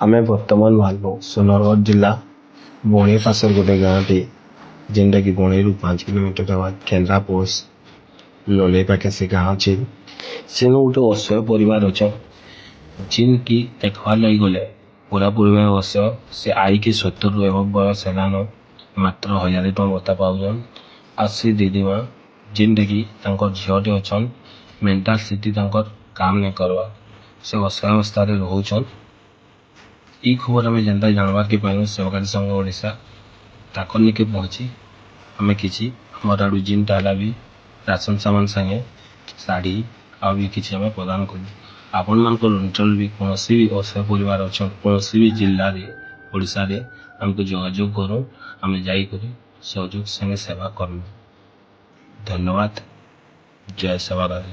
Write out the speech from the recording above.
ଆମେ ବର୍ତ୍ତମାନ ବାହାରିଲୁ ସୁନ୍ଦରଗଡ଼ ଜିଲ୍ଲା ବଣେଇ ପାଶର ଗୋଟେ ଗାଁଟେ, ଯେନ୍ଟାକି ବଣେଇରୁ 5 କିଲୋମିଟର ହେବା, କେନ୍ଦ୍ରା ପୋଷ୍ଟ ଲଲେଇ ପାଖେ ସେ ଗାଁ ଅଛି। ସେନୁ ଗୋଟେ ଅସହାୟ ପରିବାର ଅଛନ୍, ଯେନ୍ କି ଦେଖବାର୍ ଲାଗି ଗଲେ ପୁରାପୁରି ଭାବେ ଅସହାୟ। ସେ ଆଈକେ 70ରୁ ଏବଭ ବୟସ ହେଲାନ, ମାତ୍ର 1000 ଟଙ୍କା ଭତ୍ତା ପାଉଛନ୍। ଆଉ ସେ ଦିଦିମା ଯେନ୍ଟାକି ତାଙ୍କର ଝିଅଟେ ଅଛନ୍, ମେଣ୍ଟାଲ ସ୍ଥିତି ତାଙ୍କର କାମ ନାଇଁ କରବାର୍, ସେ ଅସହାୟ ଅବସ୍ଥାରେ ରହୁଛନ୍। ଇ ଖବର ଆମେ ଯେନ୍ତା ଜାଣବାର୍କେ ପାଇଲୁ, ସେବାକାରୀ ସଂଘ ଓଡ଼ିଶା ତାକର୍ ନିକେ ପହଞ୍ଚି ଆମେ କିଛି ଆମର୍ ଆଡ଼ୁ ଯେନ୍ଟା ହେଲା ବି ରାସନ ସାମାନ ସାଙ୍ଗେ ଶାଢ଼ୀ ଆଉ ବି କିଛି ଆମେ ପ୍ରଦାନ କଲୁ। ଆପଣମାନଙ୍କର ଅଞ୍ଚଳରେ ବି କୌଣସି ବି ଅସହାୟ ପରିବାର ଅଛନ୍, କୌଣସି ବି ଜିଲ୍ଲାରେ, ଓଡ଼ିଶାରେ, ଆମକୁ ଯୋଗାଯୋଗ କରୁନ୍। ଆମେ ଯାଇକରି ସହଯୋଗ ସାଙ୍ଗେ ସେବା କର୍ମୁ। ଧନ୍ୟବାଦ। ଜୟ ସେବାଲାଲ।